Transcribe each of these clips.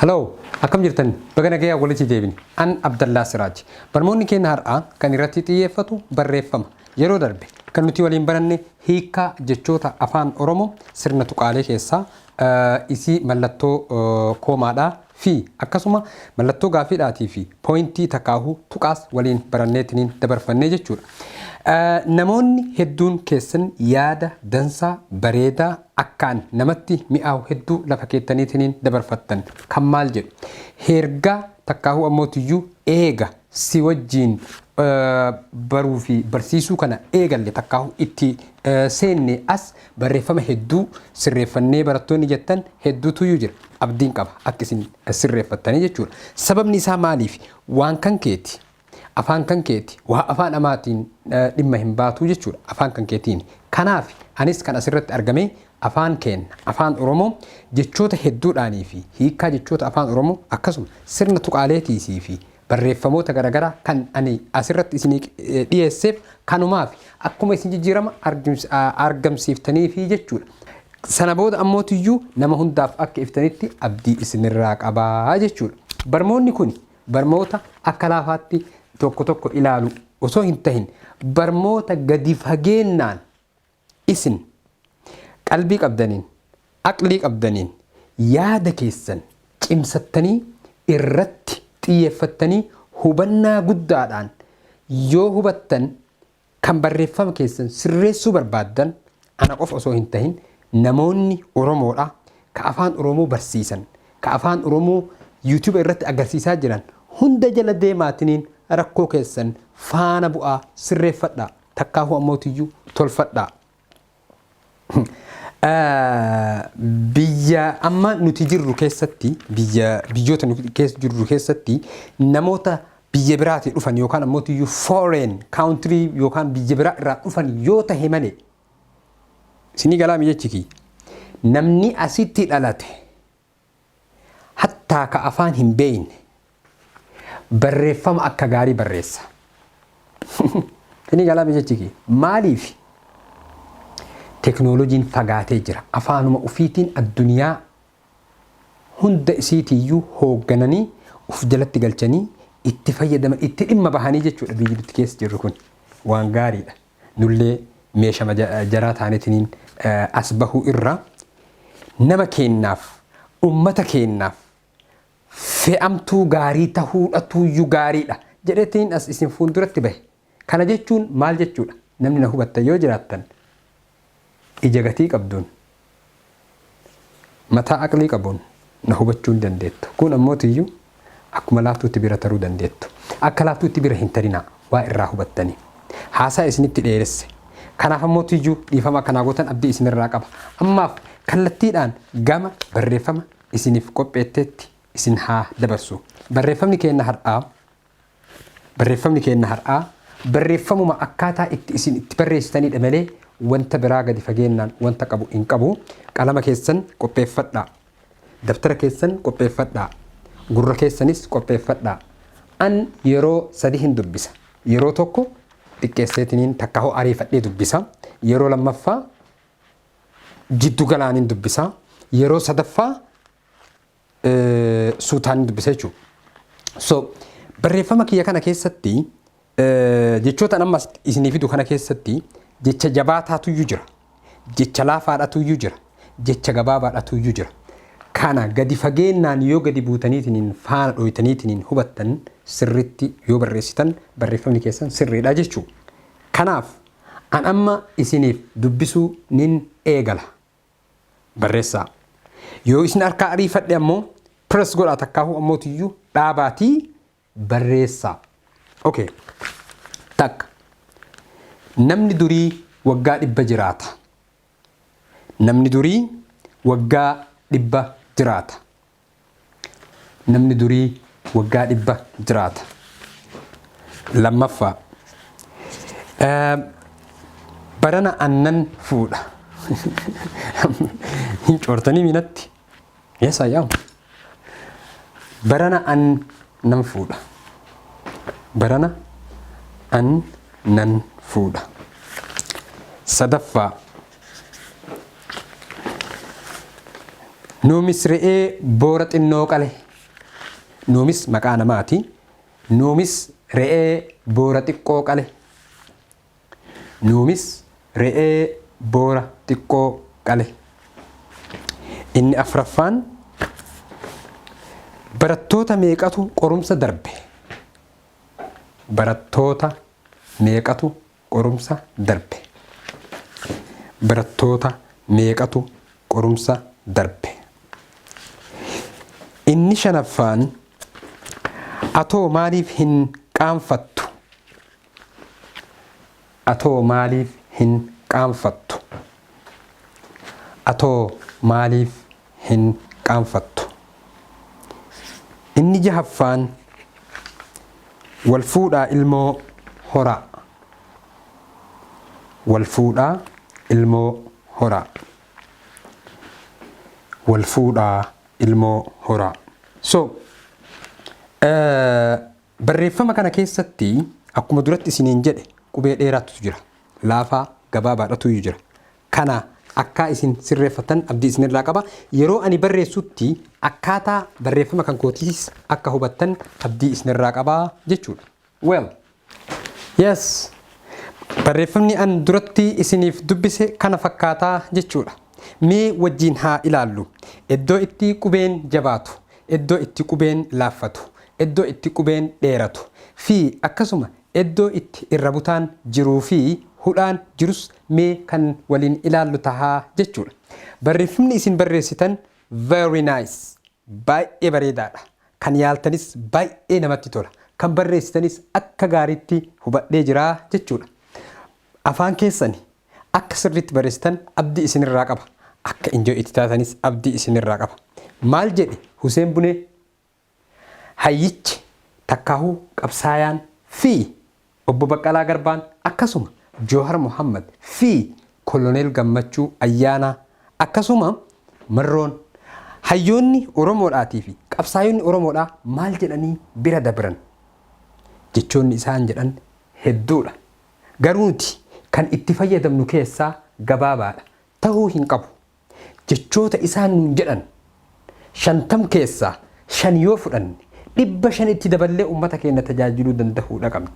Hello, akkam jirtan? Baga nagayaa walitti deebine. An Abdallaa Siraaj. Barnoonni keenya har'aa kan irratti xiyyeeffatu barreeffama. Yeroo darbe kan nuti waliin baranne hiikkaa jechoota afaan Oromoo sirna tuqaalee keessaa isii mallattoo koomaadhaa fi akkasuma mallattoo gaaffiidhaatii fi pooyintii takkaahuu tuqaas waliin baranneetiniin dabarfannee jechuudha. Namoonni hedduun keessan yaada dansaa bareedaa akkaan namatti mi'aawu hedduu lafa keettaniitiniin dabarfattan. Kan maal jedhu? Heergaa takkaahuu ammootiyyuu eega si wajjiin baruu fi barsiisuu kana eegalle takkaahuu itti seenne as barreeffama hedduu sirreeffannee barattoonni jettan hedduutuyyuu jira. Abdiin qaba akka isin sirreeffattanii jechuudha. Sababni isaa maaliif? Waan kan keeti. Afaan kan keeti. Waa afaan amaatiin dhimma hin baatuu jechuudha. Afaan kan keetiini. Kanaaf anis kan asirratti argame afaan keenna afaan Oromoo jechoota hedduudhaanii fi hiikkaa jechoota afaan Oromoo akkasuma sirna tuqaaleetiisii fi barreeffamoota garaagaraa kan ani asirratti isinii dhiyeesseef kanumaaf akkuma isin jijjiirama argamsiiftaniifi jechuudha. Sana booda ammootiyyuu nama hundaaf akka iftanitti abdii isinirraa qabaa jechuudha. Barmoonni kun barmoota akka laafaatti tokko tokko ilaalu osoo hin tahin barmoota gadi fageennaan isin qalbii qabdaniin, aqlii qabdaniin, yaada keessan cimsattanii irratti xiyyeeffattanii hubannaa guddaadhaan yoo hubattan kan barreeffama keessan sirreessuu barbaaddan ana qofa osoo hin tahin namoonni Oromoodha ka afaan Oromoo barsiisan ka afaan Oromoo YouTube irratti agarsiisaa jiran hunda jala deemaatiniin rakkoo keessan faana bu'aa sirreeffadhaa takkaahuu ammootiyyuu tolfadhaa. Biyya amma nuti jirru keessatti biyya biyyoota nuti keessa jirru keessatti namoota biyya biraatii dhufan yookaan ammoo iyyuu foreign country yookaan biyya biraa irraa dhufan yoo tahe malee isinii galaa jechi kiyya namni asitti dhalate hattaa ka afaan hin beekne barreeffama akka gaarii barreessa. Isinii galaa jechi kiyya maaliif teknooloojiin fagaatee jira afaanuma ufiitiin addunyaa hunda isiitiiyyuu hooggananii uf jalatti galchanii itti fayyadaman itti dhimma bahanii jechuudha biyyi nuti keessa jirru kun waan gaariidha. Nullee meeshama jaraa taaneetiniin as bahuu irra nama keennaaf ummata keennaaf fe'amtuu gaarii tahuudhatuuyyuu gaariidha jedheetiin as isin fuulduratti bahe. Kana jechuun maal jechuudha? Namni na hubattan yoo jiraattan ija gatii qabduun mataa aqlii qabuun na hubachuu ni dandeettu. Kun ammootiyyuu akkuma laaftuutti bira taruu dandeettu. Akka laaftuutti bira hin tarinaa waa irraa hubattanii. Haasaa isinitti dheeresse. Kanaaf ammootiyyuu dhiifama akkanaa gootan abdii isinirraa qaba. Ammaaf kallattiidhaan gama barreeffama isiniif qopheetteetti isin haa dabarsu. Barreeffamni keenna har'aa Barreeffamni keenna har'aa barreeffamuma akkaataa itti isin itti barreessitanidha malee wanta biraa gadi fageennaan wanta qabu hin qabu. Qalama keessan qopheeffadhaa. Dabtara keessan qopheeffadhaa. Gurra keessanis qopheeffadhaa. An yeroo sadi hin dubbisa. Yeroo tokko xiqqeesseetiniin takka hoo ariifadhee dubbisa. Yeroo lammaffaa jiddu galaanin dubbisa. Yeroo sadaffaa suutaan dubbisa jechuudha. So barreeffama kiyya kana keessatti jechoota amma isinii fidu kana keessatti jecha jabaataatuyyuu jira. Jecha laafaadhatuyyuu jira. Jecha gabaabaadhatuyyuu jira. Kana gadi fageennaan yoo gadi buutaniitiin faana dhoytaniitiin hubattan sirritti yoo barreessitan barreeffamni keessan sirriidha jechuudha. Kanaaf an amma isiniif dubbisuu nin eegala. Barreessaa. Yoo isin harkaa ariifadhe ammoo press godhaa takkaahuu ammootiyyuu dhaabaatii barreessaa. Okay. Takka. Namni durii waggaa 100 jiraata. Namni durii waggaa 100 jiraata. Namni durii waggaa 100 jiraata. Lammaffaa. Barana annan fuudha. Hin coortanii minatti. Yes, I am. Barana an nan fuudha. Barana an nan fuudha. Sadaffaa. Nuumis re'ee boora xinnoo qale. Nuumis maqaa namaati. Nuumis re'ee boora xiqqoo qale. Nuumis re'ee boora xiqqoo qale. Inni afraffaan, barattoota meeqatu qorumsa darbe? Barattoota meeqatu qorumsa darbe? Barattoota meeqatu qorumsa darbe? Inni shanaffaan, atoo maaliif hin qaanfattu? Atoo maaliif hin qaanfattu? Atoo maaliif hin qaanfattu? Inni jahaffaan, wal fuudhaa ilmoo horaa. Wal fuudhaa ilmoo horaa. Wal fuudhaa ilmoo horaa. So, barreeffama kana keessatti akkuma duratti isiniin jedhe, qubee dheeraatu jira. Laafaa gabaabaadhatu jira. Kana akkaa isin sirreeffatan abdii isinirraa qaba. Yeroo ani barreessutti akkaataa barreeffama kan kootiis akka hubattan abdii isinirraa qaba jechuudha. Well, yes. Barreeffamni an duratti isiniif dubbise kana fakkaataa jechuudha. Mee wajjin haa ilaallu. Iddoo itti qubeen jabaatu, iddoo itti qubeen laaffatu, iddoo itti qubeen dheeratu fi akkasuma iddoo itti irra butaan jiruu fi hudhaan jirus mee kan waliin ilaallu tahaa jechuudha. Barreeffamni isin barreessitan very nice. Baay'ee bareedaadha. Kan yaaltanis baay'ee namatti tola. Kan barreessitanis akka gaariitti hubadhee jira jechuudha. Afaan keessani akka sirriitti barreessitan abdii isinirraa qaba. Akka enjoy itti taatanis abdii isinirraa qaba. Maal jedhe Huseen Bunee? Hayyichi takkaahuu qabsaayaan fi obbo Baqqalaa Garbaan, akkasuma Joohar Muhammad fi Koloneel Gammachuu Ayyaanaa, akkasuma Marroon, hayyoonni Oromoodhaatii fi qabsaayonni Oromoodhaa maal jedhanii bira dabran? Jechoonni isaan jedhan hedduudha. Garuu nuti kan itti fayyadamnu keessaa gabaabaadha. Ta'uu hin qabu. Jechoota isaan nuun jedhan 50 keessaa 5 yoo fudhanne, 500tti daballee uummata keenya tajaajiluu danda'uudha qabna.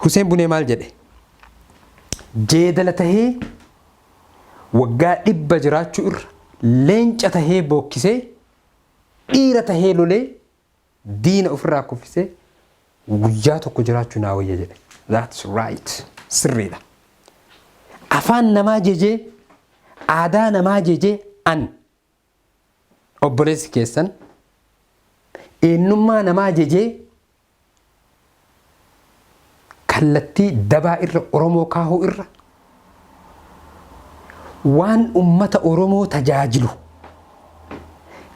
Huseen Bunee maal jedhe? Jeedala tahee waggaa 100 jiraachuu irra, leenca tahee bookkisee, dhiira tahee lolee, diina ofirraa kuffisee guyyaa tokko jiraachuu naa wayya jedhe. That's right. Sirriidha. Afaan namaa jejee, aadaa namaa jejee, an obboleessi keessan eenyummaa namaa jejee kallattii dabaa irra Oromoo kaahuu irra, waan ummata Oromoo tajaajilu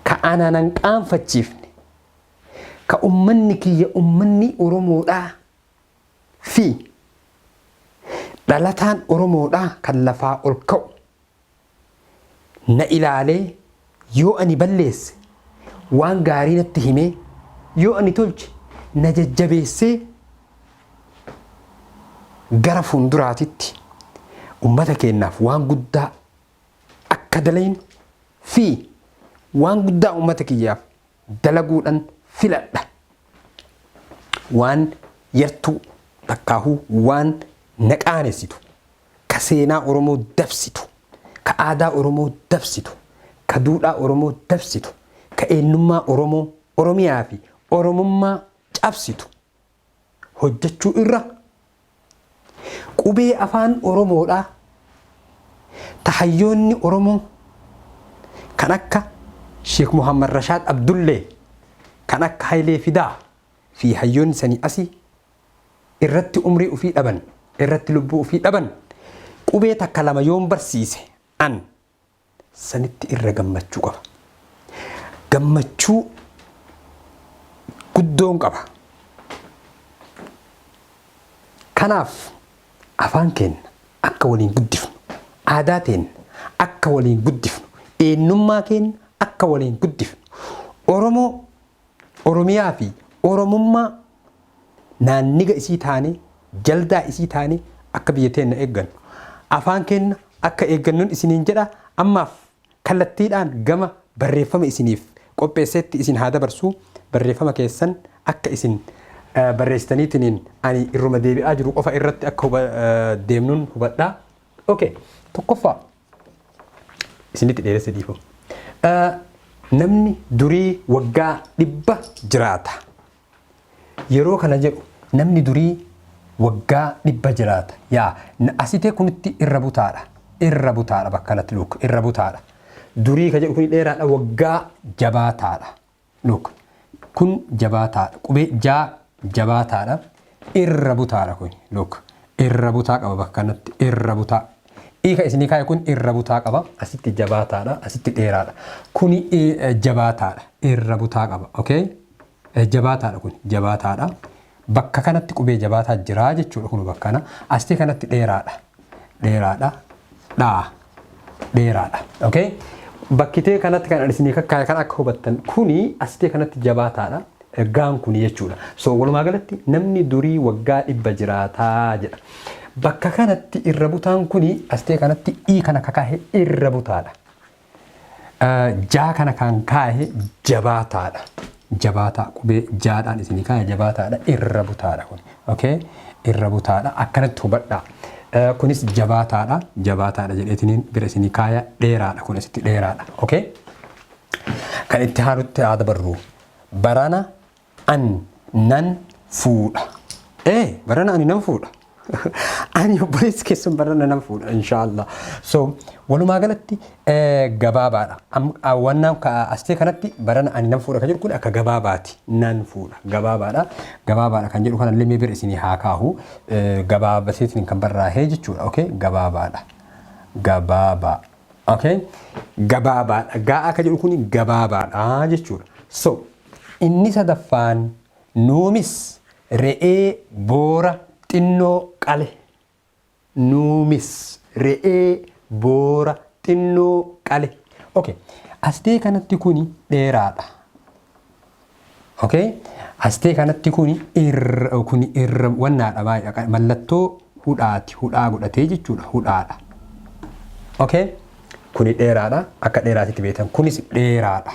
ka anaanan qaanfachiifne, ka ummanni kiyya, ummanni Oromoodhaa fi dhalataan Oromoodhaa kan lafaa ol ka'u na ilaalee, yoo ani balleesse waan gaarii natti himee, yoo ani tolche na jajjabeessee, gara fuulduraatitti ummata keenyaaf waan guddaa akka dalaynu fi waan guddaa ummata kiyyaaf dalaguudhaan filadha. Waan yartuu takkaahuu, waan na qaanessitu, ka seenaa Oromoo dabsitu, ka aadaa Oromoo dabsitu, ka duudhaa Oromoo dabsitu, ka eenyummaa Oromoo, Oromiyaa fi Oromummaa cabsitu hojjechuu irra, qubee afaan Oromoodhaa tahayyoonni Oromoo kan akka Sheekh Muhammad Rashaad Abdullee, kan akka Hayilee Fidaa fi hayyoonni sanii asii irratti umrii ufii dhaban, irratti lubbuu ufii dhaban, qubee takka lama yoon barsiise, an sanitti irra gammachuu qaba. Gammachuu guddoon qaba. Kanaaf afaan keenya akka waliin guddifnu, aadaa teenya akka waliin guddifnu, eenyummaa keenya akka waliin guddifnu, Oromoo, Oromiyaa fi Oromummaa naanniga isii taanee, jaldaa isii taanee akka biyya teenya eeggannu, afaan keenya akka eeggannuun isiniin jedha. Ammaaf kallattiidhaan gama barreeffama isiniif qopheessetti isin haa dabarsu. Barreeffama keessan akka isin barreessitaniitiniin ani irruma deebi'aa jiru qofa irratti akka deemnuun hubadhaa. Okay, tokkoffaa isinitti dheeresse, dhiifama. Namni durii waggaa 100 jiraata. Yeroo kana jedhu namni durii waggaa 100 jiraata. Yaa asitee kunitti irra butaadha. Irra butaadha bakka kanatti, look, irra butaadha. Durii ka jedhu kuni dheeraadha, waggaa jabaataadha. Look, kun jabaataadha. Qubee jaa jabaataadha. Irra butaadha kun, look, irra butaa qaba bakka kanatti, irra butaa. Hiika isinii kaa'e kun irra butaa qaba. Asitti jabaataadha. Asitti dheeraadha. Kuni jabaataadha. Irra butaa qaba. Okay? Jabaataadha kun, jabaataadha. Bakka kanatti qubee jabaataa jira jechuudha kun bakka kana. Asitti kanatti dheeraadha. Dheeraadha. Dhaa. Dheeraadha. Okay? Bakkitee kanatti kan isinii kakkaa'e kan akka hubattan, kuni asitee kanatti jabaataadha. Gaan kuni jechuudha. So walumaa galatti namni durii waggaa 100 jiraataa jedha. Bakka kanatti irra butaan kuni asitee kanatti i kana kakaa'e irra butaadha. Jaa kana kan kaa'e jabaataadha. Jabaataa, qubee jaadhaan isinii kaa'e jabaataadha. Irra butaadha kun. Okay? Irra butaadha. Akkanatti hubadhaa. Kunis jabaataadha. Jabaataadha jedheetiniin bira isinii kaaya, dheeraadha kun, asitti dheeraadha. Okay? Kan itti haalutti haa dabarru. Barana an nan fuudha. Ee, barana ani nan fuudha. Ani obboleessi keessan barana nan fuudha, inshaallah. So walumaa galatti gabaabaadha. Wannaan asitee kanatti barana ani nan fuudha kan jedhu kun akka gabaabaati. Nan fuudha, gabaabaadha. Gabaabaadha kan jedhu kana illee bira isinii haa kaahu. Gabaabateetiin kan barraa'ee jechuudha. Okay, gabaabaadha. Gabaabaa. Okay, gabaabaadha. Gaa'aa kan jedhu kun gabaabaadha jechuudha. So inni sadaffaan, nuumis re'ee boora xinnoo qale. Nuumis re'ee boora xinnoo qale. Okay. Astee kanatti kuni dheeraadha. Okay. Astee kanatti kuni irra, kuni irra wannaadha, baay'ee mallattoo hudhaati, hudhaa godhatee jechuudha, hudhaadha. Okay. Kuni dheeraadha, akka dheeraatitti beektan, kunis dheeraadha.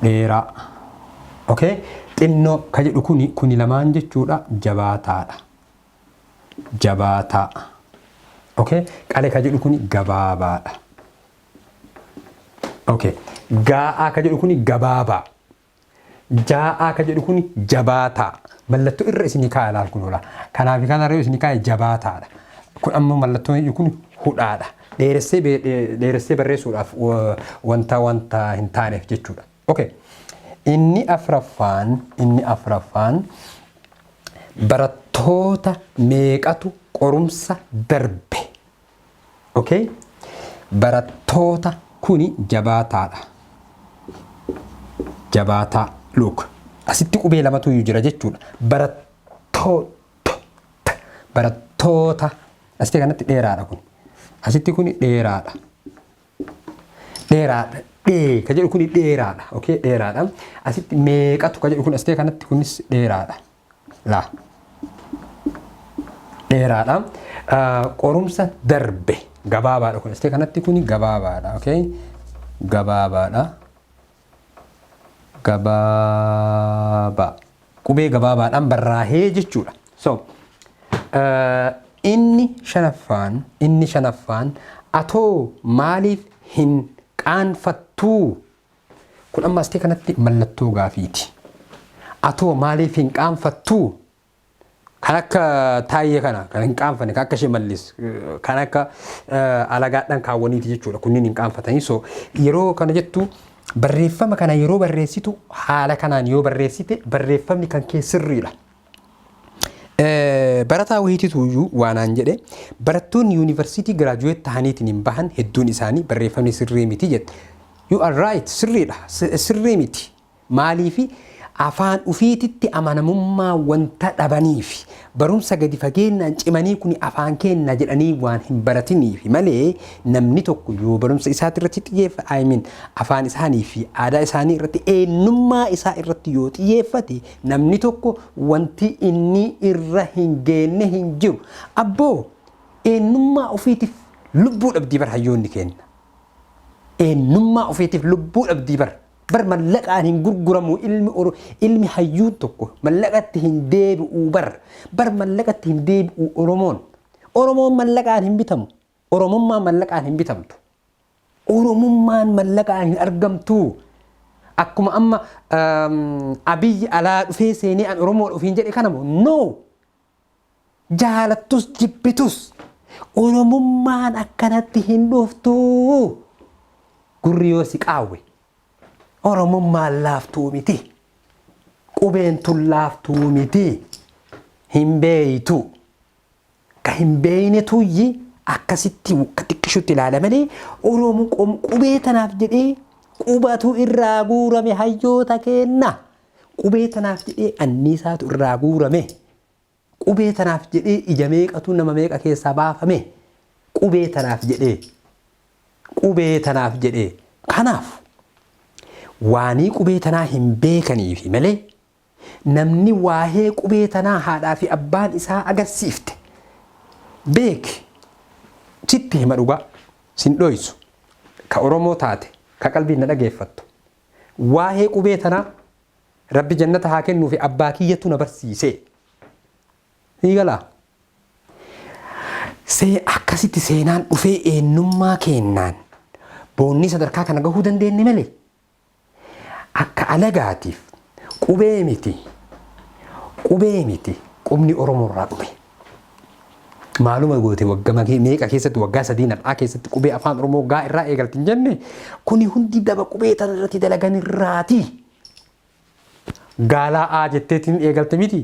Dheeraa. Okay. Xinnoo ka jedhu kuni lamaan jechuudha, jabaataadha. Jabaataa. Okay. Qale ka jedhu kuni gabaabaadha. Okay. Gaa'aa ka jedhu kuni gabaabaa. Jaa'aa ka jedhu kuni jabaataa. Mallattoo irra isinii kaaya, laal kun oola. Kanaaf kanarra isinii kaaya jabaataadha. Kun ammoo mallattoon kun hudhaadha. Dheeressee dheeressee barreessuudhaaf wanta hin taaneef jechuudha. Okay. Inni afraffaan, barattoota meeqatu qorumsa darbe? Okay. Barattoota kuni jabaataadha. Jabaataa. Look. Asitti qubee lamatu iyyuu jira jechuudha. Barattoota. Barattoota. Asitti kanatti dheeraadha kun. Asitti kuni dheeraadha. Dheeraadha. Dhee ka jedhu kuni dheeraadha. Okay, dheeraadha. Asitti meeqatu ka jedhu kun asitee kanatti kunis dheeraadha. Laa. Dheeraadha. Qorumsa darbe gabaabaadha kun. Asitee kanatti kuni gabaabaadha. Okay. Gabaabaadha. Gabaabaa. Qubee gabaabaadhaan barraahee jechuudha. So inni shanaffaan, atoo maaliif hin qaanfattuu? Kun amma asitee kanatti mallattoo gaafiiti. Atoo maaliif hin qaanfattuu? Kan akka Taayyee kana kan hin qaanfanne, kan akka Shimallis, kan akka alagaadhaan kaawwaniiti jechuudha. Kunniin hin qaanfatanii. So yeroo kana jettu, barreeffama kana yeroo barreessitu, haala kanaan yoo barreessite barreeffamni kan kee sirriidha. Barataa wayiititu iyyuu waanaan jedhe, barattoonni yuunivarsiitii graduate ta'aniitiin hin bahan hedduun isaanii barreeffamni sirrii miti jette. You are right, sirriidha, sirrii miti. Maaliifi? Afaan ufiititti amanamummaa wanta dhabaniif, barumsa gadi fageenyaan cimanii kun afaan keenna jedhanii waan hin baratiniif malee, namni tokko yoo barumsa isaati irratti xiyyeeffate, I mean, afaan isaanii fi aadaa isaanii irratti, eenyummaa isaa irratti yoo xiyyeeffate, namni tokko wanti inni irra hin geenne hin jiru. Abboo, eenyummaa ofiitiif lubbuu dhabdii bar hayyoonni kenna. Eenyummaa ofiitiif lubbuu dhabdii bar. Bar mallaqaan hin gurguramu ilmi ilmi hayyuun tokko mallaqatti hin deebi'u bar. Bar mallaqatti hin deebi'u Oromoon. Oromoon mallaqaan hin bitamu. Oromummaan mallaqaan hin bitamtu. Oromummaan mallaqaan hin argamtu. Akkuma amma Abiyyi alaa dhufee seenee an Oromoodha ofiin jedhe kana moo? No! Jaalattus jibbitus Oromummaan akkanatti hin dhuftu. Gurri yoo si qaawwe Oromummaan laaftuu miti. Qubeen tun laaftuu miti. Hin beeytu. Ka hin beeynetuuyyi akkasitti akka xiqqishutti ilaala malee Oromo qubee tanaaf jedhee qubatu irraa guurame hayyoota keenna. Qubee tanaaf jedhee anniisaatu irraa guurame. Qubee tanaaf jedhee ija meeqatu nama meeqa keessaa baafame. Qubee tanaaf jedhee. Qubee tanaaf jedhee. Kanaaf waanii qubee tanaa hin beekaniifi malee Namni waahee qubee tanaa haadhaa fi abbaan isaa agarsiifte beeki sitti hima dhugaa sin dhoysu ka Oromoo taate ka qalbiin na dhageeffattu waahee qubee tanaa Rabbi jannata haa kennuufi abbaa kiyyatu na barsiise. Sii galaa? See akkasitti seenaan dhufee eenyummaa keennaan boonnii sadarkaa kana gahuu dandeenye malee Akka alagaatiif qubee miti qubee miti qubni Oromoo irraa dhume. Maaluma goote wagga meeqa keessatti waggaa sadii har'aa keessatti qubee afaan Oromoo gaa irraa eegalti hin jenne kuni hundi daba qubee tana irratti dalagan irraati. Gaalaa A jetteetiin eegalte miti.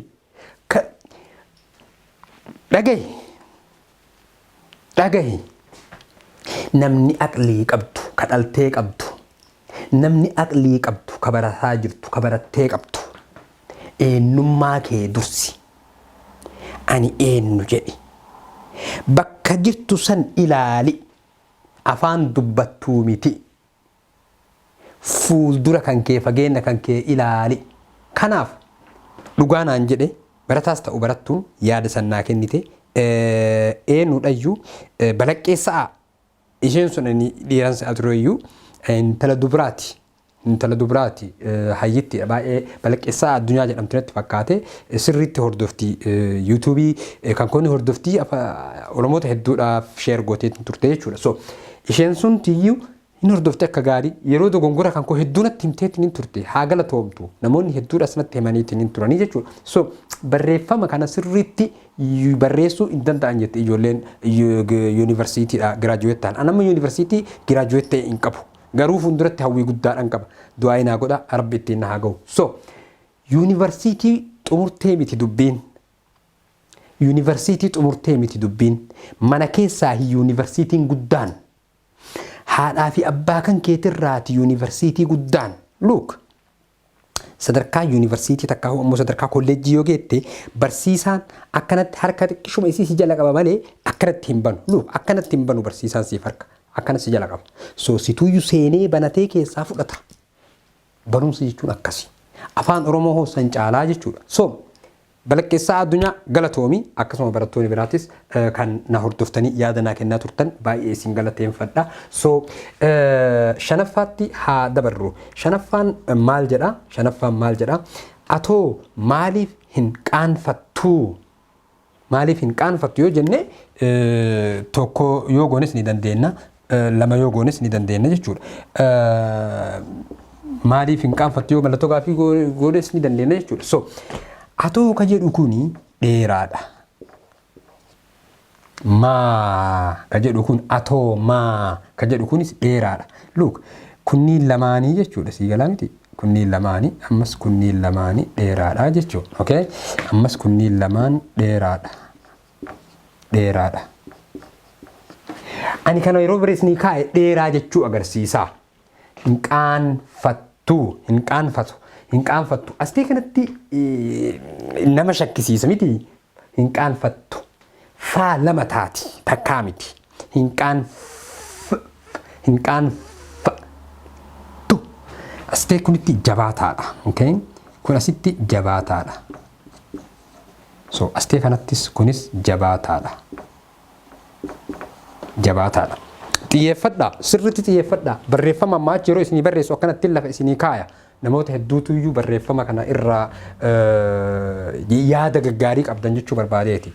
Dhagahi. Dhagahi. Namni aqlii qabdu, ka dhaltee qabdu, namni aqlii qabdu, ka barataa jirtu, ka barattee qabdu, eenyummaa kee dursi. Ani eenyu jedhi. Bakka jirtu san ilaali. Afaan dubbattuu miti. Fuuldura kan kee fageenna kan kee ilaali. Kanaaf dhugaa naan jedhe barataas ta'u barattuun yaada san naa kennite eenyudhayyuu balaqqeessa'a isheen sun ani dhiiran se'a tureyyuu intala dubaraati. Intala dubaraati hayyitti baay'ee balaqqeessaa addunyaa jedhamtu natti fakkaate sirriitti hordofti yuutuubii kan koonni hordofti Oromoota hedduudhaaf sheer gooteetiin turte jechuudha. So isheen sun tiyyuu Hin hordofte akka gaarii. Yeroo dogongora kan koo hedduu natti himteetiin hin turte. Haa galatoomtu. Namoonni hedduudhas natti himaniitiin hin turanii jechuudha. So barreeffama kana sirriitti barreessuu hin danda'an jette ijoolleen yuunivarsiitiidha giraajuweet ta'an. An amma yuunivarsiitii giraajuweet ta'e hin qabu. Garuu fuulduratti hawwii guddaadhaan qaba. Du'aa'ii naa godha Rabbi ittiin na haa ga'u. So yuunivarsiitii xumurtee miti dubbiin. Yuunivarsiitii xumurtee miti dubbiin. Mana keessaa yuunivarsiitiin guddaan. Haadhaa fi abbaa kan keetirraati yuunivarsiitii guddaan. Look. Sadarkaa yuunivarsiitii takka ammoo sadarkaa kolleejjii yoo geette barsiisaan akkanatti harka xiqqishuma isii si jala qaba malee akkanatti hin banu. Look akkanatti hin banu barsiisaan siif harka akkana si jala qaba. So situyyuu seenee banatee keessaa fudhata. Barumsa jechuun akkasi. Afaan Oromoo hoo san caalaa jechuudha. So Balaqqeessaa Addunyaa galatoomi akkasuma barattoonni biraatis kan na hordoftanii yaada naa kennaa turtan baay'ee isin galateeffadha. So shanaffaatti haa dabarru. Shanaffaan maal jedha? Shanaffaan maal jedha? Atoo maaliif hin qaanfattuu? Maaliif hin qaanfattu yoo jenne tokko yoo goones ni dandeenya, lama yoo goones ni dandeenya jechuudha. Maaliif hin qaanfattu yoo mallattoo gaaffii goones ni dandeenya jechuudha. So atoo ka jedhu kuni dheeraadha. Maa ka jedhu kun atoo maa ka jedhu kunis dheeraadha. Look kunniin lamaanii jechuudha sii galaa miti. Kunniin lamaanii ammas kunniin lamaanii dheeraadha jechuudha. Okay? Ammas kunniin lamaan dheeraadha. Dheeraadha. Ani kana yeroo bireesnii kaa'e dheeraa jechuu agarsiisa. Hin qaanfattu, hin qaanfatu, hin qaanfattu. Astee kanatti nama shakkisiisa miti. Hin qaanfattu. Faa lama taati takkaa miti. Hin qaanf hin qaanfattu. Astee kunitti jabaataadha. Okay? Kun asitti jabaataadha. So astee kanattis kunis jabaataadha. Jabaataadha. Xiyyeeffadhaa, sirriitti xiyyeeffadhaa. Barreeffama ammaa achi yeroo isinii barreessu akkanatti lafa isinii kaaya. Namoota hedduutu iyyuu barreeffama kana irraa yaada gaggaarii qabdan jechuu barbaadeeti.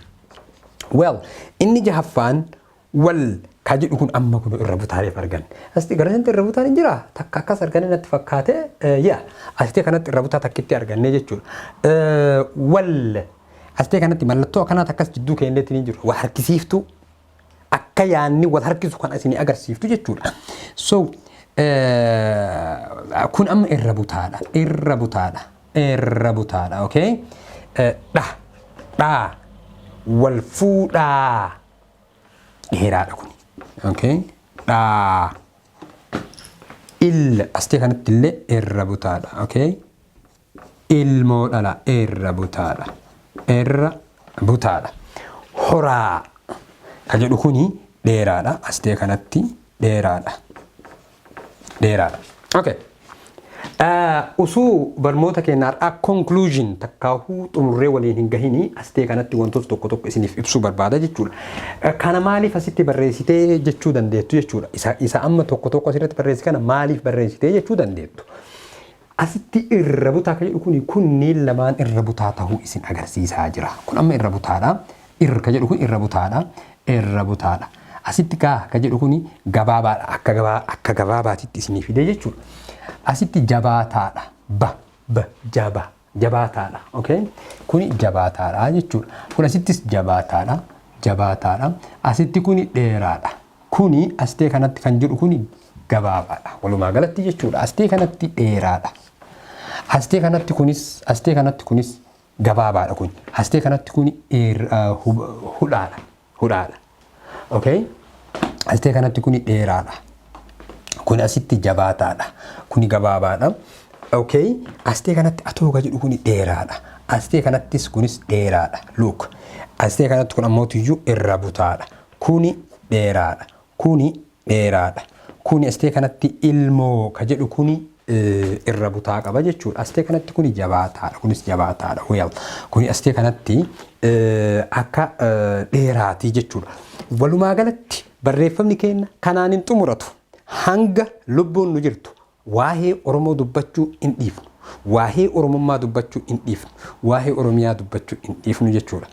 Well, inni jahaffaan wal ka jedhu kun amma kun irra butaareef argan. Asitti gara sanatti irra butaan hin jiraa? Takka akkas arganii natti fakkaate, yaa, asitti kanatti irra butaa takkitti arganne jechuudha. Wal asitti kanatti mallattoo akkanaati akkas jidduu keenyatti ni jiru. Wal harkisiiftuu, akka yaanni wal harkisu kan isinii agarsiiftu jechuudha. So kun amma irra butaadha. Irra butaadha. Irra butaadha. Okay? Dha. Dhaa. Wal fuudhaa. Dheeraadha kun. Okay? Dhaa. Il astee kanatti illee irra butaadha. Okay? Ilmoo dhala irra butaadha. Irra butaadha. Horaa ka jedhu kuni dheeraadha. Astee kanatti dheeraadha. Dheeraadha. Okay. Usuu barnoota keenya har'aa conclusion takkaahuu xumurree waliin hin gahinii, astee kanatti wantoota tokko tokko isiniif ibsuu barbaada jechuudha. Kana maaliif asitti barreessitee jechuu dandeettu jechuudha. Isa amma tokko tokko asirratti barreessi kana maaliif barreessitee jechuu dandeettu. Asitti irra butaa kan jedhu kuni kunniin lamaan irra butaa tahuu isin agarsiisaa jira. Kun amma irra butaadha. Irra ka jedhu kun irra butaadha. Irra butaadha. Asitti gaa ka jedhu kuni gabaabaadha. Akka gabaabaatitti isinii fide jechuudha. Asitti jabaataadha. Ba ba jaba jabaataadha. Okay? Kuni jabaataadha jechuudha. Kun asittis jabaataadha. Jabaataadha. Asitti kuni dheeraadha. Kuni astee kanatti kan jedhu kuni gabaabaadha. Walumaa galatti jechuudha. Astee kanatti dheeraadha. Astee kanatti kunis, astee kanatti kunis gabaabaadha kun. Astee kanatti kuni hudhaadha. Hudhaadha. Okay? Astee kanatti kuni dheeraadha. Kun asitti jabaataadha. Kuni gabaabaadha. Okay? Astee kanatti atooga jedhu kuni dheeraadha. Astee kanattis kunis dheeraadha. Look. Astee kanatti kun ammootiyyuu irra butaadha. Kuni dheeraadha. Kuni dheeraadha. Kuni astee kanatti ilmoo ka jedhu kuni irra butaa qaba jechuudha. Astee kanatti kuni jabaataadha. Kunis jabaataadha. Well, kuni astee kanatti akka dheeraatii jechuudha. Walumaa galatti barreeffamni keenya kanaan hin xumuratu. Hanga lubbuun nu jirtu waa'ee Oromoo dubbachuu hin dhiifnu. Waa'ee Oromummaa dubbachuu hin dhiifnu. Waa'ee Oromiyaa dubbachuu hin dhiifnu jechuudha.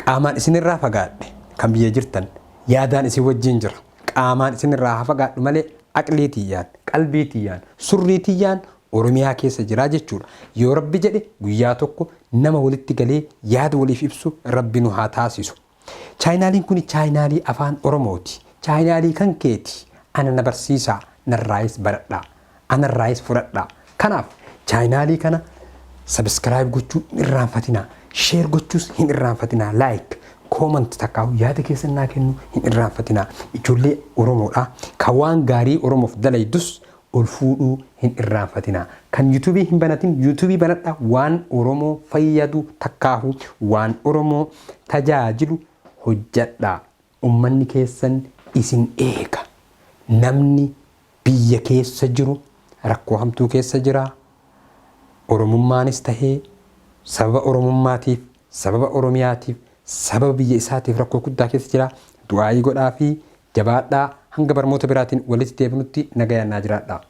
Qaamaan isinirraa fagaadhe, kan biyya jirtan yaadaan isin wajjin jira. Qaamaan isinirraa haa fagaadhu malee aqlii tiyyaan, qalbii tiyyaan, surrii tiyyaan Oromiyaa keessa jira jechuudha. Yoo Rabbi jedhe guyyaa tokko nama walitti galee yaada waliif ibsu Rabbi nu haa taasisu. Chaayinaaliin kun chaayinaalii Afaan Oromooti. Chaayinaalii kan keeti. Ana na barsiisaa, narraayis baradhaa. Anarraayis fudhadhaa. Kanaaf chaayinaalii kana subscribe gochuu hin irraanfatinaa. Share gochuus hin irraanfatinaa. Like, comment takkaahu yaada keessan naa kennu hin irraanfatinaa. Ijoollee Oromoodha. Kan waan gaarii Oromoof dalaydus ol fuudhuu hin irraanfatinaa. Kan yuutuubii hin banatin yuutuubii banadha, waan Oromoo fayyadu takkaahu waan Oromoo tajaajilu hojjadhaa. Ummanni keessan isin eega. Namni biyya keessa jiru rakkoo hamtuu keessa jira. Oromummaanis tahee sababa Oromummaatiif, sababa Oromiyaatiif, sababa biyya isaatiif rakkoo guddaa keessa jira. Du'aayii godhaa fi jabaadhaa. Hanga barmoota biraatiin walitti deebinutti nagayaan naa jiraadhaa.